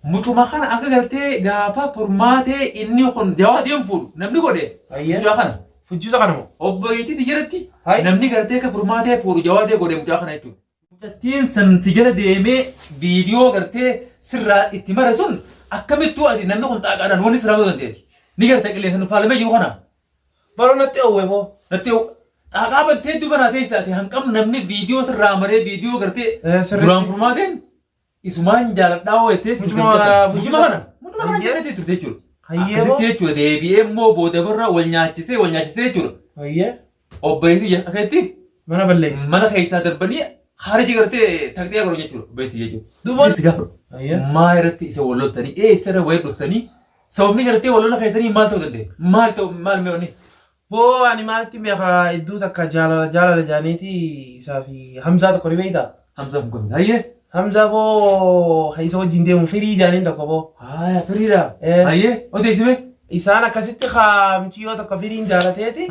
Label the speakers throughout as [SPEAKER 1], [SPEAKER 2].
[SPEAKER 1] Mucuma kana akka gartee gaafa furmaatee inni kun jawaadeen fuudhu namni godhe
[SPEAKER 2] Ayyee.
[SPEAKER 1] mucaa kana.
[SPEAKER 2] Fujjisa kana moo?
[SPEAKER 1] Obboleettii jalatti
[SPEAKER 2] Hai.
[SPEAKER 1] namni gartee akka furmaatee fuudhu jawaadee godhe mucaa kana jechuudha. Mucattiin san si jala deemee viidiyoo gartee sirraa itti mare sun akkamittuu ati namni kun xaaqaadhaan wanni sirraa godhu dandeeti. Ni gartee qilleensa nu faalamee jiru kana.
[SPEAKER 2] Baroo natti oowwe boo.
[SPEAKER 1] Natti xaaqaa bantee duuba naa teessisa ati hanqam namni viidiyoo sirraa maree viidiyoo gartee
[SPEAKER 2] Eh, sirriitti.
[SPEAKER 1] duraan furmaateen isumaan jaaladhaa hoo jettee
[SPEAKER 2] Mucuma-
[SPEAKER 1] mucuma kana mucuma kana
[SPEAKER 2] Hayyee.
[SPEAKER 1] jaalatee turte jechuudha.
[SPEAKER 2] Hayyee boo.
[SPEAKER 1] Akkasitti jechuudha deebi'ee immoo booda barra wal nyaachisee wal nyaachisee jechuudha.
[SPEAKER 2] Hayyee.
[SPEAKER 1] Obboleessi akkasitti
[SPEAKER 2] Mana balleessa.
[SPEAKER 1] mana keessaa darbanii haariji gartee taqxee agaruu jechuudha obboleessi jechuudha.
[SPEAKER 2] Duuba.
[SPEAKER 1] Si gaafa
[SPEAKER 2] Hayyee.
[SPEAKER 1] maa irratti isa wal loltanii eessa irra wayii dhuftanii sababni gartee wal lola keessanii maal ta'uu danda'e maal ta'u maal mee onni
[SPEAKER 2] Boo ani maalitti beeka iddoo takka jaalala jaalala jaaniiti isaa fi Hamzaa tokko ni beektaa?
[SPEAKER 1] Hamzaa kun kamii hayyee
[SPEAKER 2] Hamzaa boo kan isa wajjin deemu firii jaaniin tokko boo.
[SPEAKER 1] haaya firiidha
[SPEAKER 2] Eh.
[SPEAKER 1] hayyee odeessime
[SPEAKER 2] Isaan akkasitti kaa mucayyoo tokko firiin jaalateeti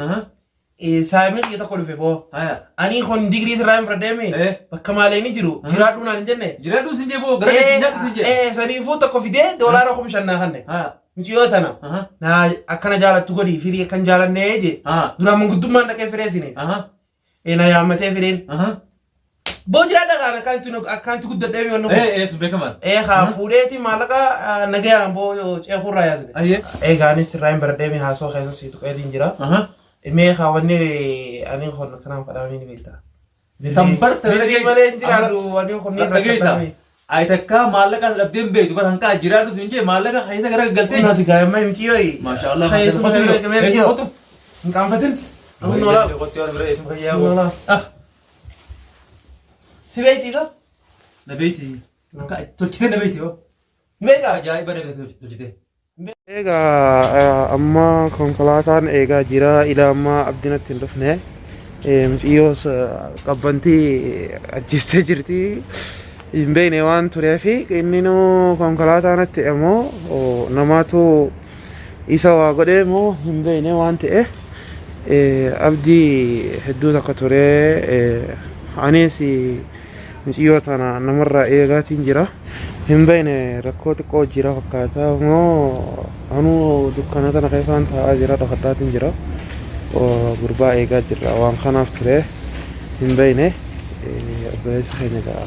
[SPEAKER 2] saayimni kiyya tokko dhufe boo.
[SPEAKER 1] Haya.
[SPEAKER 2] Ani kun digirii sirraa hin fudhadheemi.
[SPEAKER 1] Eh.
[SPEAKER 2] Bakka maalee ni jiru. Jiraadhuu naan hin jenne.
[SPEAKER 1] Jiraadhuu sin jee boo gara jiraadhuu sin jee.
[SPEAKER 2] Eh, saniifuu tokko fidee doolaara 5,000 naa kanne.
[SPEAKER 1] Haya.
[SPEAKER 2] Mucayyoo tana.
[SPEAKER 1] Aha.
[SPEAKER 2] Naa akkana jaalattu godhi firii akkan jaalannee jee.
[SPEAKER 1] Aha.
[SPEAKER 2] Duraan manguddummaan dhaqee firee sine.
[SPEAKER 1] Aha.
[SPEAKER 2] Eh, na yaammatee fireen.
[SPEAKER 1] Aha.
[SPEAKER 2] Boo jiraadha kaan akkanti akkanti guddadhee mi wanni kun.
[SPEAKER 1] Eh eh sun beekamaan.
[SPEAKER 2] Eh haa fuudheeti maallaqa nagayaan boo ceekuurraa yaasite.
[SPEAKER 1] Ayyee.
[SPEAKER 2] Eh gaanis sirraa hin baradhee mi haasoo keessa sii tuqeetiin jira.
[SPEAKER 1] Aha.
[SPEAKER 2] Mee haa wanni ani kun kanaan fadhaamee ni beekta.
[SPEAKER 1] Sanbarta
[SPEAKER 2] Birrii malee hin jiraadhu wanni kun ni
[SPEAKER 1] Dhageessa. Ayi takka maallaqa dhabdeen beektu bara hanqaa jiraadhu sun jee maallaqa keessa gara galtee.
[SPEAKER 2] Naati gaa'imma himti yooyi.
[SPEAKER 1] Maasha Allah.
[SPEAKER 2] Keessa gara galtee
[SPEAKER 1] Qotu.
[SPEAKER 2] Hin qaanfatin. Noolaa. Noolaa.
[SPEAKER 1] Ah.
[SPEAKER 2] Si beekti isa?
[SPEAKER 1] Na beekti. Akka tolchitee na beekti hoo.
[SPEAKER 2] Ni beektaa?
[SPEAKER 1] Ajaa'iba na beekti tolchitee.
[SPEAKER 2] Egaa amma konkolaataan eegaa jira ila ammaa abdiin itti hin dhufne mucayyoos qabbantii ajjeestee jirti hin beekne waan tureef inni nuu konkolaataa natti immoo namaatu isa waa godhee moo hin beekne waan ta'e abdii hedduu takka ture anis mucayyoo tana namarraa eegaatiin jira hin beekne rakkoo xiqqoo jira fakkaata moo anuu dukkana tana keessaan taa'aa jira dhokadhaatiin jira gurbaa eegaa jirra waan kanaaf ture hin beekne obboleessa keenya ga'a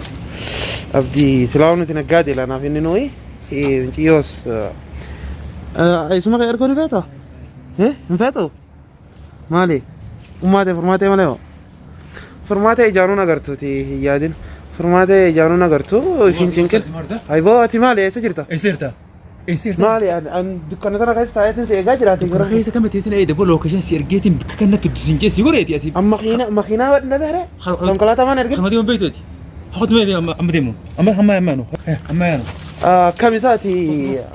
[SPEAKER 2] abdii silaa nuti naggaadee lanaaf inni nuyi mucayyoos Isuma kee erguu ni feetaa? Hin feetu? Maali? Ummaatee furmaatee malee hoo? Furmaatee ijaanuun agartuuti hin yaadin. Furmaatee ijaanuun agartu ishiin cinqin. Ayboo ati maali eessa jirta?
[SPEAKER 1] Eessa jirta? Eessa jirta?
[SPEAKER 2] Maali an dukkana tana keessa taa'eetiin si eegaa jiraate.
[SPEAKER 1] Dukkana keessa kama teetin ee daboo lookeeshan si ergeetiin bakka kana fiddu sin jee si godheeti ati.
[SPEAKER 2] Amma makiinaa makiinaa badna dheere? Konkolaataa maan ergin?
[SPEAKER 1] Kama deemu beektu ati. Hakutu mee amma deemu. Amma amma amma yaanu. Amma yaanu.
[SPEAKER 2] Akkam isaati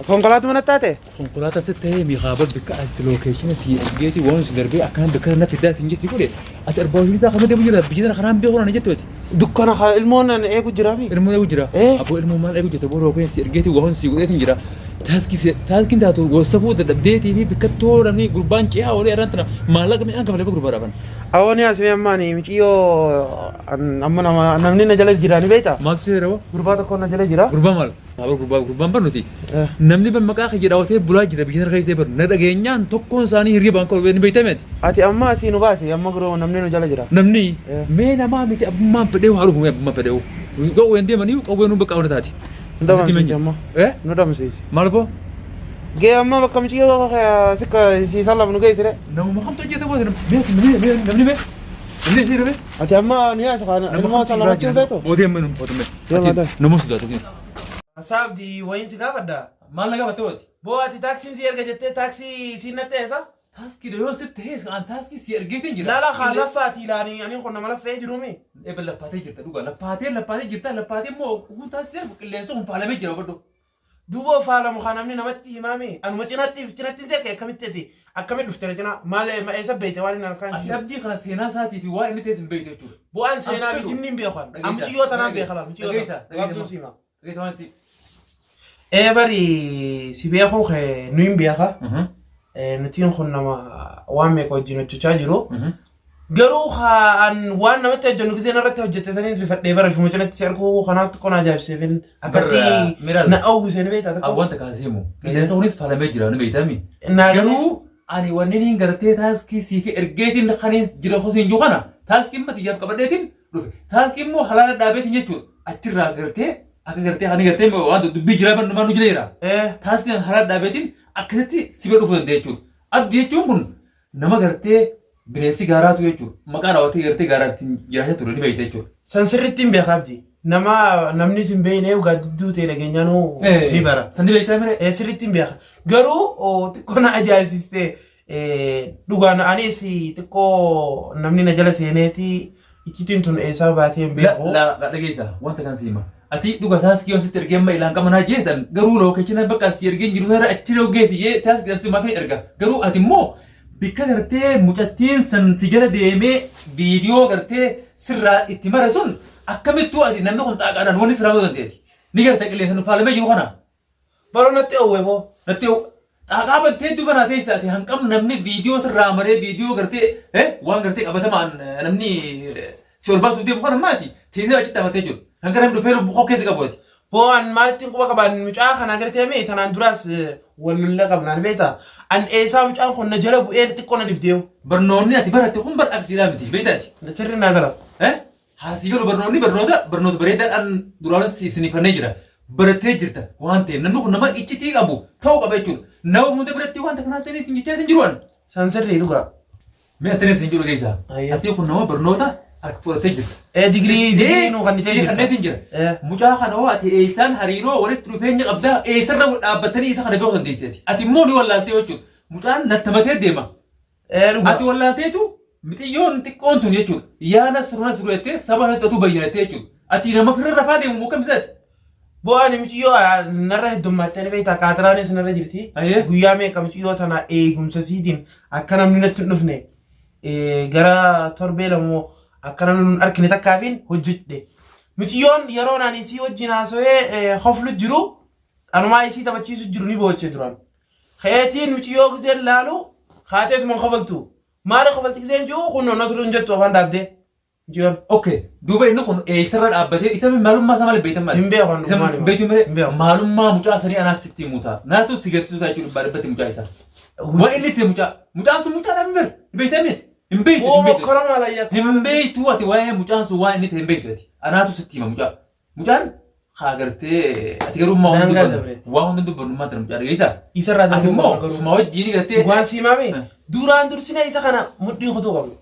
[SPEAKER 2] konkolaataa mana taate?
[SPEAKER 1] Konkolaataa si ta'ee miikaa bar bakka ati lookeeshina si ergeeti waan si darbee akkana bakka kana fiddaa sin jee si godhe ati arbaa isaa kama deemu jira biyya tana karaan beeku naan jettu ati.
[SPEAKER 2] Dukkana haa ilmoon an eegu jiraafi.
[SPEAKER 1] Ilmoon eegu jira.
[SPEAKER 2] Eh.
[SPEAKER 1] Aboo ilmoon maal eegu jirta boo lookeeshin si ergeeti waan si godheetiin jira. Taaskiin taatu gossafuu dadhabdeetii fi bikkattoo namni gurbaan ce'aa oolee irraan tana maallaqa mi'aan kafalee gurbaa dhaban.
[SPEAKER 2] Awoon yaasmee amma ani miciyyoo amma nama namni na jala jira ni beektaa?
[SPEAKER 1] Maaltu seera boo?
[SPEAKER 2] Gurbaa tokko na jala jira.
[SPEAKER 1] Gurbaa maal? Aboo gurbaa gurbaan bar nuti.
[SPEAKER 2] Eh.
[SPEAKER 1] Namni ban maqaa kiyya dhaawatee bulaa jira biyya sana keessa bar na dhageenyaan tokkoon isaanii hirribaan ka'u ni beektaa miti.
[SPEAKER 2] Ati amma asii nu baasi amma guroo namni nu jala jira.
[SPEAKER 1] Namni
[SPEAKER 2] Eh.
[SPEAKER 1] mee namaa miti abbummaan fedhee haa dhufu mee abbummaan fedhee. Qawween deemanii qawween nu bakka hunda taati.
[SPEAKER 2] Nu dhabamsiisi amma.
[SPEAKER 1] Eh?
[SPEAKER 2] Nu dhabamsiisi.
[SPEAKER 1] Maal boo?
[SPEAKER 2] Gee amma bakka miciyyoo sikka siisan lafa nu geessire.
[SPEAKER 1] Namuma kamtu ajjeesa boo mee namni mee namni mee namni asii mee
[SPEAKER 2] Ati amma ni yaasa kana
[SPEAKER 1] nama
[SPEAKER 2] ilmoo
[SPEAKER 1] kamtu
[SPEAKER 2] sana
[SPEAKER 1] biraa
[SPEAKER 2] lamachuu
[SPEAKER 1] jira
[SPEAKER 2] feetu.
[SPEAKER 1] boodee amma nu boodee
[SPEAKER 2] Deema,
[SPEAKER 1] mee
[SPEAKER 2] deema.
[SPEAKER 1] nama sodaatu.
[SPEAKER 2] Saabdi wayiin si gaafadha.
[SPEAKER 1] Maal na gaafatte booti?
[SPEAKER 2] Boo ati taaksiin si erga jettee taaksii siin natti eessa?
[SPEAKER 1] Taaskii yoo sitti hees an taaskii si ergeetiin jira.
[SPEAKER 2] Laala haa laffaati ilaanii ani kun nama laffee jiruumi.
[SPEAKER 1] Ebe lappaatee jirta dhugaa lappaatee lappaatee jirta lappaatee immoo kun taasisee ergu qilleensa kun faalamee jira hubadhu.
[SPEAKER 2] Duuba faalamu haa namni namatti himaami. Anuma cinatti cinatti hin seeqe akkamitti ati akkamitti dhufte na cinaa maal eessa beekte waan inni harkaan
[SPEAKER 1] Ati abdii kana seenaa isaatii fi waan inni ta'es hin beektu jechuudha.
[SPEAKER 2] Bu'aan seenaa fi jinni hin beekan.
[SPEAKER 1] Dhageessaa.
[SPEAKER 2] Amma ciyyoo tanaan beeka laal. Ciyyoo
[SPEAKER 1] Dhageessaa.
[SPEAKER 2] tanaan. Gabaabduun si hima.
[SPEAKER 1] Dhageessaa waan itti.
[SPEAKER 2] Ee bari si beekuu kee nu hin beeka. Nutiin kun nama waan meeqa wajjin hojjechaa jiru. Garuu haa an waan namatti hojjennu giseen irratti hojjette saniin rifadhee bara shuma cinatti si arguu kanaatti qona ajaa'ibsiifin akkatti
[SPEAKER 1] Miral.
[SPEAKER 2] na hawwise ni beektaa tokko.
[SPEAKER 1] Wanta kaasee himu. Qilleensa kunis faalamee jira ni beektami.
[SPEAKER 2] Naa
[SPEAKER 1] Garuu ani wanni niin gartee taaskii siif ergeetiin kaniin jira osoo hin jiru kana taaskii mati jaaf qabadheetiin dhufe. Taaskii immoo halaala dhaabeetiin jechuudha. Achirraa gartee akka gartee ani gartee waan dubbii jiraa bannumaan nu jira. Taaskiin halaala dhaabeetiin akkasitti si bira dhufuu danda'a jechuudha. Abdii jechuun kun nama gartee bineensi gaaraatu jechuudha. Maqaa raawwatee gartee gaaraatti jiraachaa ture ni beekta jechuudha.
[SPEAKER 2] San sirriitti hin beeka abdii. Nama namni sin beekne gaaddidduu ta'e dhageenyaanuu ni bara.
[SPEAKER 1] San ni beektaa mire?
[SPEAKER 2] Sirriitti hin beeka. Garuu xiqqoo na ajaa'ibsiiste dhugaan anis xiqqoo namni na jala seeneeti iccitiin tun eessaa baatee hin beeku.
[SPEAKER 1] La la dhageessa wanta kan siima. Ati dhuga taaskii yoo sitti ergee amma ilaan qabanaa jeessan garuu lookeechina bakka si ergeen jiru sana achi rogeessi jee taaskii si maafii erga. Garuu ati immoo bikka gartee mucattiin san si jala deemee viidiyoo gartee sirraa itti mare sun akkamittuu ati namni kun xaaqaadhaan wanni sirraa godhu dandeeti. Ni garta qilleensa nu faalamee jiru kana.
[SPEAKER 2] Baroo natti oowwe boo.
[SPEAKER 1] Natti xaaqaa bantee duuba naa teessisa ati hanqam namni viidiyoo sirraa maree viidiyoo gartee waan gartee qabatamaan namni si ol baasuuf deemu kana maati teessee achitti amatee jiru. Hanga namni dhufee lubbuu koo keessa qabu ati.
[SPEAKER 2] Boo an maalittiin quba qabaan mucaa kana agartee mee tanaan duraas wal lolla qabnaan beektaa. An eessaa mucaan kun na jala bu'ee xiqqoo na dhibdeewu.
[SPEAKER 1] Barnoonni ati baratte kun bar aksiidhaa miti beektaa ati.
[SPEAKER 2] Sirri naa gala.
[SPEAKER 1] Haasii galu barnoonni barnoota barnoota bareedaadhaan duraan sinifannee jira. Barattee jirta waan ta'eef namni kun nama iccitii qabu ta'uu qaba jechuudha. Nama hunda biratti wanta kanaa seenee sin jechaa hin jiru an.
[SPEAKER 2] San sirrii dhugaa.
[SPEAKER 1] Mee attanii sin jiru keessaa.
[SPEAKER 2] Ayya.
[SPEAKER 1] Ati kun nama barnoota harka fudhattee jirta.
[SPEAKER 2] Digirii digirii nuu kan
[SPEAKER 1] Sii kanneetiin jira. Mucaa kana hoo ati eessaan hariiroo walitti dhufeenya qabdaa eessarra dhaabbattanii isa kana beekuu dandeesseeti. Ati immoo ni wallaaltee jechuudha. Mucaan nattamatee deema.
[SPEAKER 2] Dhugaa.
[SPEAKER 1] Ati wallaalteetu mixiyyoon xiqqoon tun jechuudha. Yaana surna surreettee saba irratti otuu bayyanattee jechuudha. Ati nama firra rafaa deemu moo kamsaati?
[SPEAKER 2] Bo'aan mucayyoo narra heddummattee ni beektaa kaatiraanis narra jirti.
[SPEAKER 1] Ayyee.
[SPEAKER 2] Guyyaa meeqa mucayyoo tana eegumsa siitiin akka namni natti hin dhufne gara torbee lamoo akka namni nun argine takkaafiin hojjedhe. Mucayyoon yeroo naan isii wajjin haasawee hoflu jiru anumaa isii taphachiisu jiru ni booche duraan. Keetiin mucayyoo giseen laalu kaateetuma hin kofaltu. Maali kofalti giseen jiru kun nasruu hin jettu afaan dhaabdee. Mucayyoon.
[SPEAKER 1] Okay. Duuba inni kun eessarra dhaabbatee isa maalummaa isaa maal beektan maali?
[SPEAKER 2] Hin beeku an
[SPEAKER 1] Isa
[SPEAKER 2] dhugumaan hima.
[SPEAKER 1] beektu malee
[SPEAKER 2] Hin beeku.
[SPEAKER 1] maalummaa mucaa sanii anaas sitti himuuta. Naatu si garsiisuu ta'a jechuudha dhibbaa dhibbatti mucaa isaa. Waan inni itti mucaa. Mucaan sun mucaa dhaan bira. Beektaa miti. Hin beektu.
[SPEAKER 2] Boo
[SPEAKER 1] Hin beektu.
[SPEAKER 2] mokkora maal ayyaatti.
[SPEAKER 1] Hin beektu ati waa'ee mucaan sun waan inni ta'e hin beektu ati. Anaatu sitti hima mucaa. Mucaan haa gartee ati garuu waan hunda
[SPEAKER 2] Daangaa
[SPEAKER 1] dubbannu
[SPEAKER 2] dabre.
[SPEAKER 1] waan hunda dubbannu maal tana mucaa dhageessaa?
[SPEAKER 2] Isarraa
[SPEAKER 1] Ati
[SPEAKER 2] darbuu
[SPEAKER 1] immoo
[SPEAKER 2] qabna garuu.
[SPEAKER 1] suma wajjin gartee
[SPEAKER 2] Dhugaan siimame duraan dursine isa kana mudhii kutuu qabna.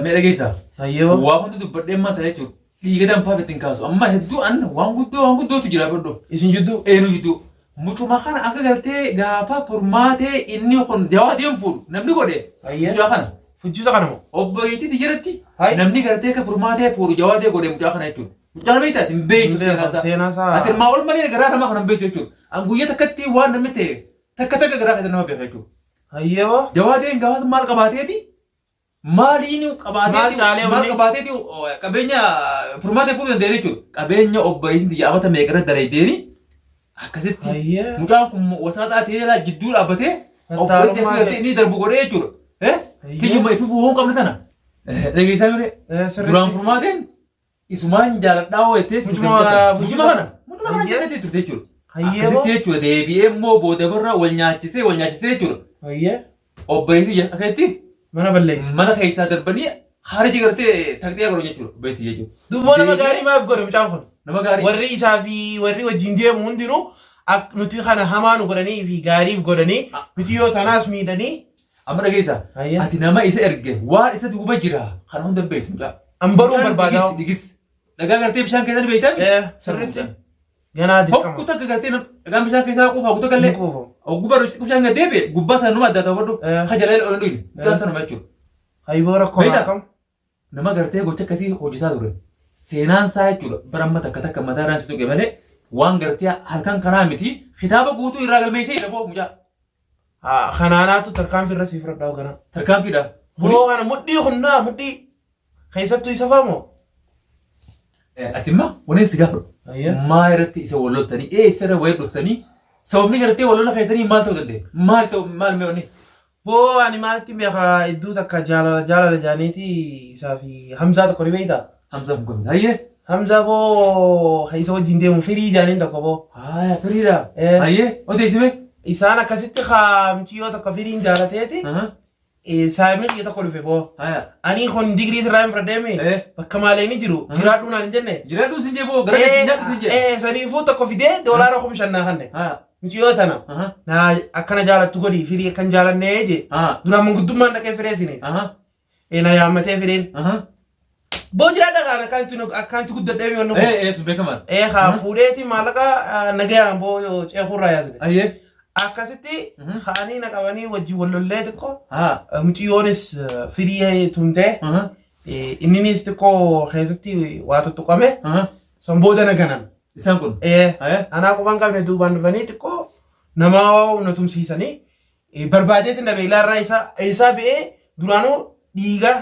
[SPEAKER 1] Mee dhageessaa?
[SPEAKER 2] Hayyoo.
[SPEAKER 1] Waa hunda dubbadhee maal tana jechuudha. Dhiiga danfaaf ittiin kaasu. Amma hedduu an waan guddoo waan guddootu jira badhoo.
[SPEAKER 2] Isin jidduu.
[SPEAKER 1] Eenyu jidduu. Mucuma kana akka gartee gaafa furmaatee inni kun jawaa deemu fuudhu namni godhe.
[SPEAKER 2] Hayyee.
[SPEAKER 1] Mucaa kana.
[SPEAKER 2] Fujjisa kana moo?
[SPEAKER 1] Obboleettii jalatti
[SPEAKER 2] Hai.
[SPEAKER 1] namni gartee akka furmaatee fuudhu jawaadee godhe mucaa kana jechuudha. Mucaa kana beektaa? Hin beektu seenaa isaa.
[SPEAKER 2] Seenaa isaa.
[SPEAKER 1] Ati ilmaa ol malee garaa namaa kana hin beektu jechuudha. An guyyaa takkatti waan namni ta'e takka takka garaa keessa nama beeka jechuudha.
[SPEAKER 2] Hayyoo.
[SPEAKER 1] Jawaadeen gaafas maal qabaateeti? Maaliin
[SPEAKER 2] Maal
[SPEAKER 1] qabaateeti?
[SPEAKER 2] caalee
[SPEAKER 1] Maal
[SPEAKER 2] wanni?
[SPEAKER 1] qabaateeti? Qabeenya furmaatee fuudhuu danda'e jechuudha. Qabeenya obboleettiin tiyya amata meeqarra dalaydeenii akkasitti
[SPEAKER 2] Hayyee.
[SPEAKER 1] mucaan kun wasaaxaa ta'ee laa jidduu dhaabbatee obboleettii
[SPEAKER 2] Fattaalummaa
[SPEAKER 1] akka gartee inni darbu godhee jechuudha.
[SPEAKER 2] Hayyee.
[SPEAKER 1] Tiyyuma ifi bu'uu hin qabne tana. Dhageessaa miree.
[SPEAKER 2] Sirriitti.
[SPEAKER 1] Duraan furmaateen isumaan jaaladhaa hoo jettee
[SPEAKER 2] Mucuma
[SPEAKER 1] mucuma kana mucuma kana
[SPEAKER 2] Hayyee.
[SPEAKER 1] jaalatee turte jechuudha.
[SPEAKER 2] Hayyee moo?
[SPEAKER 1] Akkasitti jechuudha deebi'ee immoo booda barra wal nyaachisee wal nyaachisee jechuudha.
[SPEAKER 2] Hayyee.
[SPEAKER 1] Obboleettii akkasitti
[SPEAKER 2] Mana balleessa.
[SPEAKER 1] mana keessaa darbanii haariji gartee taqxee agaruu jechuudha obboleettii jechuudha.
[SPEAKER 2] Duuba nama gaarii maaf godhe mucaan kun?
[SPEAKER 1] Nama gaarii.
[SPEAKER 2] Warri isaa fi warri wajjin deemu hundinuu nuti kana hamaa nu godhanii fi gaariif godhanii nuti yoo tanaas miidhanii.
[SPEAKER 1] Amma dhageessa.
[SPEAKER 2] Hayyee.
[SPEAKER 1] Ati nama isa erge waan isa duuba jira kana hunda hin beektu mucaa.
[SPEAKER 2] An baruu
[SPEAKER 1] Bishaan
[SPEAKER 2] barbaadaa.
[SPEAKER 1] dhigis dhigis. Dhagaa gartee bishaan keessaa ni beektan?
[SPEAKER 2] Sirriitti. Ganaa
[SPEAKER 1] Hogguu
[SPEAKER 2] dirqama.
[SPEAKER 1] takka gartee dhagaan bishaan keessaa quufa hogguu takka illee.
[SPEAKER 2] Hin quufamu.
[SPEAKER 1] Hogguu baru bishaan gad deebi'e gubbaa sana numa addaa ta'u badhu. Ka jala ol hin dhuyne. Mucaan sanuma jechuudha.
[SPEAKER 2] Hayyoo rakkoo
[SPEAKER 1] Beektaa?
[SPEAKER 2] akkam?
[SPEAKER 1] Nama gartee gocha akkasii hojjetaa ture. Seenaan isaa jechuudha bara amma takka takka mataa irraan si tuqe malee waan gartee halkan kanaa miti kitaaba guutuu irraa galmeessee jira boo mucaa.
[SPEAKER 2] Kanaanaatu tarkaanfii irra sii fudhadhaa ganaa.
[SPEAKER 1] Tarkaanfiidha. Kuni
[SPEAKER 2] Boo kana mudhii kunnaa mudhii keessattuu isa faamoo.
[SPEAKER 1] Ati immoo wanni si gaafadhu.
[SPEAKER 2] Ayya.
[SPEAKER 1] Maa irratti isa wal loltanii eessa irra wayii dhuftanii sababni gartee wal lola keessanii maal ta'uu danda'e? Maal ta'u maal mee wanni?
[SPEAKER 2] Boo ani maalitti beeka iddoo takka jaalala jaalala jaaniiti isaa fi Hamzaa tokko ni beektaa?
[SPEAKER 1] Hamzaa kun kamii? Hayyee.
[SPEAKER 2] Hamzaa boo kan isa wajjin deemu firii jaaniin tokko boo.
[SPEAKER 1] Haaya firiidha.
[SPEAKER 2] Eh.
[SPEAKER 1] Hayyee odeessime.
[SPEAKER 2] Isaan akkasitti kaa mucayyoo tokko firiin jaalateeti saayimni kiyya tokko dhufe boo.
[SPEAKER 1] Haaya.
[SPEAKER 2] Ani kun digirii sirraa hin fudhadheemi.
[SPEAKER 1] Eh.
[SPEAKER 2] Bakka maalee ni jiru. Jiraadhuu naan hin jenne.
[SPEAKER 1] Jiraadhuu sin jee boo gara nyaadhu sin jee.
[SPEAKER 2] Eh, saniifuu tokko fidee $5,000 naa kanne.
[SPEAKER 1] Haaya.
[SPEAKER 2] Mucayyoo tana naa akkana jaalattu godhi firii akkan jaalannee je. Duraan manguddummaan dhaqee firee sine. Na yaammatee fireen. Boo jiraadha kaan akkaanti akkaanti guddadhee mi wannu.
[SPEAKER 1] Eh eh sun beekamaan.
[SPEAKER 2] Eh haa fuudheeti maallaqa nagayaan boo ceekurraa yaasite.
[SPEAKER 1] Hayyee.
[SPEAKER 2] Akkasitti kaanii na qabanii wajjin wal lollee xiqqoo
[SPEAKER 1] Haa.
[SPEAKER 2] mucayyoonis firii tumtee inninis xiqqoo keessatti waa tuttuqame san booda na ganan.
[SPEAKER 1] Isaan kun.
[SPEAKER 2] Eh
[SPEAKER 1] Haaya.
[SPEAKER 2] anaa quban qabne duubaan dhufanii xiqqoo nama na tumsiisanii barbaadeetiin dhabe ilaarraa isaa isaa ba'ee duraanuu dhiiga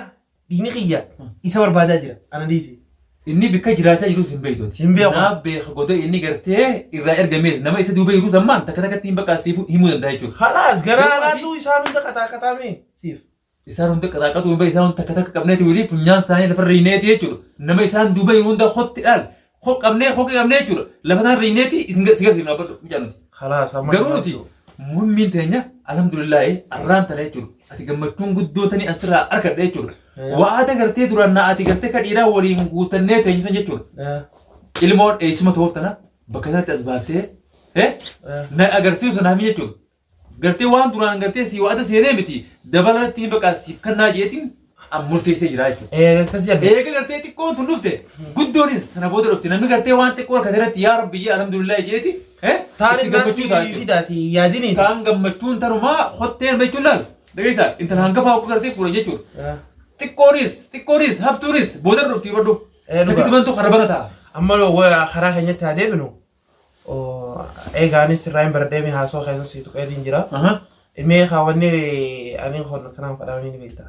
[SPEAKER 2] dhiigni kiyya isa barbaadaa jira ana dhiisi.
[SPEAKER 1] Inni bikka jiraachaa jirus hin beektuuti.
[SPEAKER 2] Hin beeku.
[SPEAKER 1] Naa beeka godee inni gartee irraa ergamees nama isa duuba jirus ammaan takka takkatti hin bakka siif himuu danda'a jechuudha.
[SPEAKER 2] Khalaas gara
[SPEAKER 1] Garuu ati-
[SPEAKER 2] alaatu isaan hunda qataa qataame siif.
[SPEAKER 1] Isaan hunda qaxaaqatu hin isaan hunda takka takka qabneeti wili funyaan isaanii lafa riineeti jechuudha. Nama isaan duuba jiru hunda hotti dhaal. Hoq qabnee hoqi qabnee jechuudha. Lafa isaan riineeti isin si garsiifna abbadhu mucaa nuti.
[SPEAKER 2] Khalaas amma
[SPEAKER 1] Garuu nuti muhimmiin teenya alhamdulillaahi arraan tana jechuudha. Ati gammachuun guddoo tanii asirraa argadhe jechuudha. Wa'aada gartee duraan na ati gartee ka dhiiraa waliin guutannee teenyu san jechuudha. Ilmoon eessuma ta'uuf tana bakka isaatti as baattee na agarsiisu sanaaf jechuudha. Gartee waan duraan gartee si wa'ada seenee miti dabalatti hin bakka siif kannaa jeetiin an murteessee jira jechuudha.
[SPEAKER 2] Akkas jedhe.
[SPEAKER 1] Eega gartee xiqqoon tun dhufte guddoonis sana booda dhufte namni gartee waan xiqqoo harkate irratti yaa rabbi yaa alhamdulillah jeeti
[SPEAKER 2] Taanis
[SPEAKER 1] itti gammachuu ta'a jechuudha.
[SPEAKER 2] fidaati yaadiniiti.
[SPEAKER 1] Kaan gammachuun tanumaa hotteen jechuun laal dhageessaa intala hangafaa akka gartee fuudha jechuudha. Xiqqoonis xiqqoonis haftuunis booda dhufti hubadhu.
[SPEAKER 2] Dhugaa.
[SPEAKER 1] Takkitti bantu kana bana ta'a.
[SPEAKER 2] Amma karaa keenyatti haa deebinu. Eegaanis irraa hin baradheemi haasoo keessa si tuqeetiin jira. Mee kaawwanni ani kun kanaan fadhaamanii ni beekta.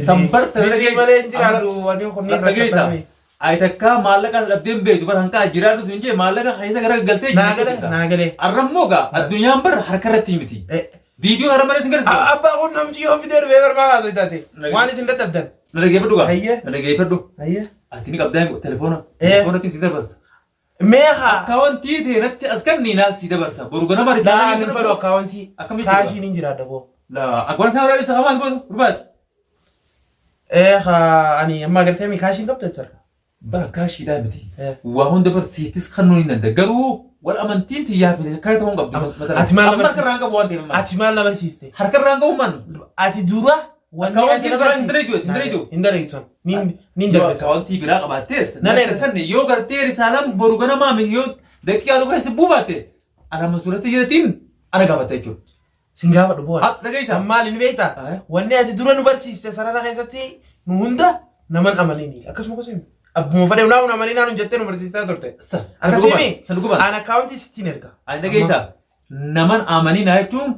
[SPEAKER 1] Sanbarta
[SPEAKER 2] Birrii malee hin jiraatu ani kun ni
[SPEAKER 1] Dhageessa.
[SPEAKER 2] rakkatame.
[SPEAKER 1] Ayi takka maallaqa dhabdeen beektu bara hanqaa jiraatu sun jee maallaqa keessa gara galtee
[SPEAKER 2] Naa galee naa galee.
[SPEAKER 1] Arrammoo gaa addunyaan bar harka irratti miti. Viidiyoon har'a malee sin garsiisa.
[SPEAKER 2] Abbaa kun namni yoo fidee dhufee barbaada haasoo taate. Waan isin dadhabdan.
[SPEAKER 1] Na dhageeffadhu gaa.
[SPEAKER 2] Hayyee.
[SPEAKER 1] Na dhageeffadhu.
[SPEAKER 2] Hayyee.
[SPEAKER 1] Ati ni qabdaa telefoona. Telefoonatti si dabarsa.
[SPEAKER 2] Mee haa.
[SPEAKER 1] Akkaawwantii ta'e natti as kenni naa si dabarsa. Boru ganama
[SPEAKER 2] Laa
[SPEAKER 1] risaalaa
[SPEAKER 2] hin fedhu akkaawwantii.
[SPEAKER 1] Akkam jechuudha?
[SPEAKER 2] Kaashiin hin jiraadha boo.
[SPEAKER 1] Laa akka waan kana isa hamaan boosu barbaadi.
[SPEAKER 2] Ee haa ani amma agartee mi kaashiin qabdu jechuudha.
[SPEAKER 1] Bara kaashiidhaa miti. Waa hunda bar siifis kennuu ni danda'a. Garuu wal amantiin tiyyaa fi akkana ta'uu hin qabdu.
[SPEAKER 2] Ati maal
[SPEAKER 1] Amma harka irraa hin qabu waan ta'eef amma.
[SPEAKER 2] Ati maal na barsiiste?
[SPEAKER 1] Harka irraa hin qabu man.
[SPEAKER 2] Ati dura wanni
[SPEAKER 1] Akkaawwantii
[SPEAKER 2] ati na
[SPEAKER 1] biraa hin
[SPEAKER 2] barsiiste.
[SPEAKER 1] dalagu, hin dalagu.
[SPEAKER 2] Hin dalagu sun. Niin
[SPEAKER 1] Yoo
[SPEAKER 2] darbe.
[SPEAKER 1] akkaawwantii biraa qabaattees
[SPEAKER 2] Nan
[SPEAKER 1] na
[SPEAKER 2] erga.
[SPEAKER 1] kanne yoo gartee risaalaan boru ganamaa mi yoo daqiiqaa tokko keessa buubaatte ana masuulatti jedhatiin ana gaafatta jechuudha.
[SPEAKER 2] Sin gaafadhu boo.
[SPEAKER 1] Haa dhageessaa.
[SPEAKER 2] Maal hin beektaa? Wanni ati dura nu barsiiste sarara keessatti nu hunda naman amanini. Akkasuma gosa himi. Abbuma fedhe naa amanini naan jettee nu barsiistaa turte. Akkasii
[SPEAKER 1] San
[SPEAKER 2] An akkaawuntii sittiin erga.
[SPEAKER 1] Ani dhageessaa. Naman amaninaa jechuun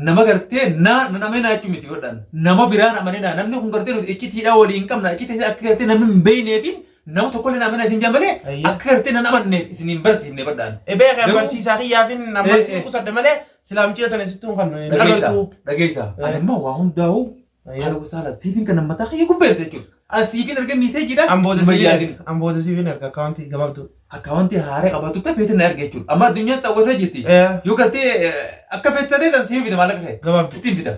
[SPEAKER 1] nama gartee naa nan amaninaa jechuun miti godhan. Nama biraan amaninaa namni kun gartee nuti iccitiidhaa walii hin qabna iccitii akka gartee namni hin beekneefin nama tokkollee na amanaa isin jaa malee
[SPEAKER 2] Ayya.
[SPEAKER 1] akka gartee nan amanneef isin hin barsiifne badhaan.
[SPEAKER 2] Beeka
[SPEAKER 1] Garuu-
[SPEAKER 2] barsiisaa kiyyaafin
[SPEAKER 1] Eh,
[SPEAKER 2] amma
[SPEAKER 1] eh.
[SPEAKER 2] kusadhe malee silaamchii tan sittuun kan hin
[SPEAKER 1] Dhageessaa
[SPEAKER 2] agartuu.
[SPEAKER 1] dhageessaa.
[SPEAKER 2] Eh.
[SPEAKER 1] Ani immoo waa hundaa'u
[SPEAKER 2] Ayya.
[SPEAKER 1] haala gosa haala siitiin kan mataa kiyya gubbeerte jechuudha. Ani siitiin erga miiseejiidha.
[SPEAKER 2] An booda siifin erga akkaawuntii gabaabduu.
[SPEAKER 1] Akkaawuntii haaraa qabaatu feetin na erga jechuudha. Amma addunyaan xawwata jirti.
[SPEAKER 2] Eh,
[SPEAKER 1] Yoo gartee akka feetisatee tan siif fida maallaqa kee.
[SPEAKER 2] gabaabduu.
[SPEAKER 1] Sitiin fida.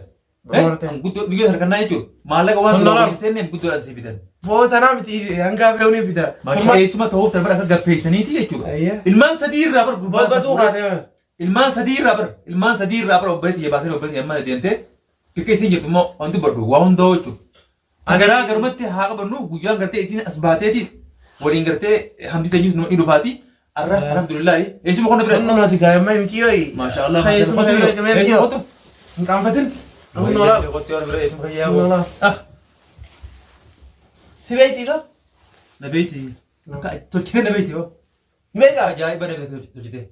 [SPEAKER 2] Gabaabduu.
[SPEAKER 1] Guddoo biyyoota harkannaa jechuudha. Maallaqa waan
[SPEAKER 2] Kun
[SPEAKER 1] dura
[SPEAKER 2] dollar.
[SPEAKER 1] waliin seenneen guddoodhaan siif fidan.
[SPEAKER 2] Boo tanaa miti hangaa fe'uun fida.
[SPEAKER 1] Maashaa eessuma ta'uuf tan bara akka gaffeessaniiti jechuudha.
[SPEAKER 2] Ayya.
[SPEAKER 1] Ilmaan sadii irraa bara gurbaan
[SPEAKER 2] Boqotuu
[SPEAKER 1] safuudha.
[SPEAKER 2] kaatee.
[SPEAKER 1] Ilmaan sadii irraa bara ilmaan sadii irraa bara obboleetti jabaatee obboleetti amma deemtee bikka isiin jirtu immoo waan dubbadhu waa hundaa jechuudha. Garaa garumatti haa qabannu guyyaan gartee isiin as baateeti waliin gartee hamti teenyus nu dhufaati. Arra alhamdulillahi eessuma qonna bira.
[SPEAKER 2] Qonna nuti gaa'imma himti yooyi.
[SPEAKER 1] Maasha Allah.
[SPEAKER 2] Eessuma bira himti
[SPEAKER 1] Eessuma
[SPEAKER 2] yoo.
[SPEAKER 1] qotu.
[SPEAKER 2] Hin qaanfatin. Noolaa.
[SPEAKER 1] Ah,
[SPEAKER 2] Si beektii ka?
[SPEAKER 1] na beekti. Tolchitee na beekti yoo.
[SPEAKER 2] Ni beekaa?
[SPEAKER 1] Ajaa'iba na beekti tolchitee.